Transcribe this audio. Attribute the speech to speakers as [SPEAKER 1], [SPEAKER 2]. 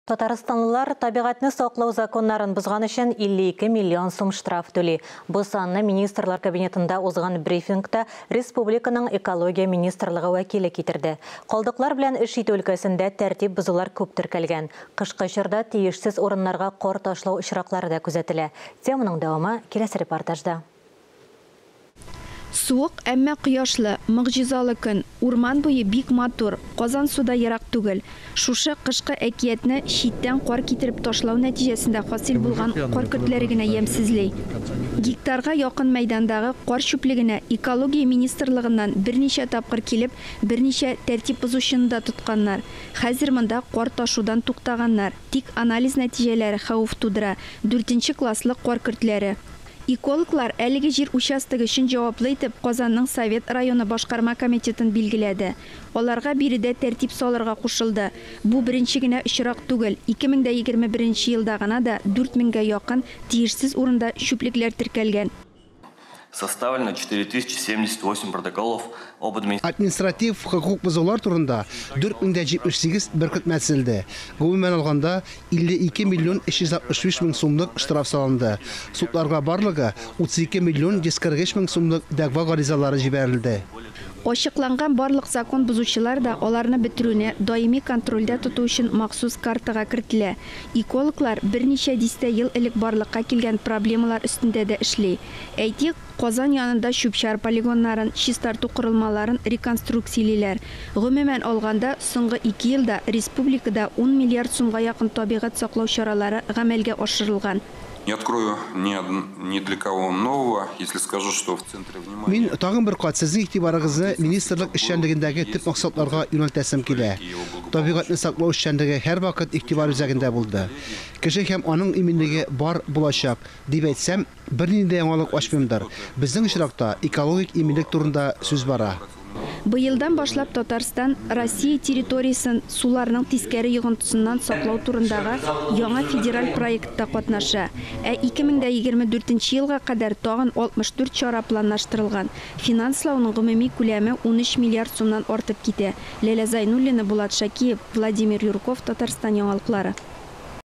[SPEAKER 1] Татарстанлылар табигатьне саклау законнарын бозган өчен 52 миллион сум штраф түли. Бу санны Министрлар кабинетында узган брифингта республиканың экология министрлыгы вәкиле китерде. Калдыклар белән эш итү өлкәсендә тәртип бозулар күп теркәлгән. Кышкы чорда тиешсез урыннарга кар ташлау очраклары да күзәтелә. Теманың дәвамы киләсе репортажда.
[SPEAKER 2] Суык, әмма кояшлы, могҗизалы көн. Урман буе бик матур, Казансу да ерак түгел. Шушы кышкы әкиятне читтән кар китереп ташлау нәтиҗәсендә хасил булган кар көртләре генә ямьсезли. Гектарга якын мәйдандагы кар чүплегенә экология министрлыгыннан берничә тапкыр килеп, берничә тәртип бозучыны да тотканнар. Хәзер монда кар ташудан туктаганнар. Тик анализ нәтиҗәләре хәвеф тудыра. Дүртенче класслы кар көртләре. Экологлар әлеге җир участогы өчен җаваплы итеп Казанның Совет районы башкарма комитетын билгеләде. Аларга биредә тәртип салырга кушылды. Бу беренче генә очрак түгел. 2021 елда гына да 4000гә якын тиешсез урында чүплекләр теркәлгән.
[SPEAKER 3] Составлено 4078 протоколов об
[SPEAKER 4] административ хокук бозулар турында 4078 беркетмә төзелде. Гомумән алганда 52 миллион 365 мең сумлык штраф салынды. Судларга барлыгы 32 миллион 143 мең сумлык дәгъва гаризалары җибәрелде.
[SPEAKER 2] Ачыкланган барлык закон бозучылар да аларны бетерүне даими контрольдә тоту өчен махсус картага кертелә. Экологлар берничә дистә ел элек барлыкка килгән проблемалар өстендә дә эшли. Әйтик, Казан янында чүп-чар полигоннарын, чистарту корылмаларын реконструкциялиләр. Гомумән алганда, соңгы 2 елда республикада 10 миллиард сумга якын табигать саклау чаралары гамәлгә ашырылган.
[SPEAKER 5] Не открою ни для кого нового, если скажу, что в центре внимания...
[SPEAKER 4] Мин тагын бер кат сезнең игътибарыгызны министрлык эшчәнлегендәге төп максатларга юнәлтәсем килә. Табигатьне саклау эшчәнлеге һәрвакыт игътибар үзәгендә булды. Кеше һәм аның иминлеге бар булачак, дип әйтсәм, бернинди дә яңалык ачмыймдыр. Безнең очракта экологик иминлек турында сүз бара.
[SPEAKER 2] Быелдан башлап Татарстан Россия территориясен суларның тискәре йогынтысыннан саклау турындагы яңа федераль проектта катнаша. Ә 2024 елга кадәр тагын 64 чара планлаштырылган. Финанслауның гомуми күләме 13 миллиард сумнан артып китә. Ләлә Зайнуллина, Булат Шакиев, Владимир Юрков, Татарстан яңалыклары.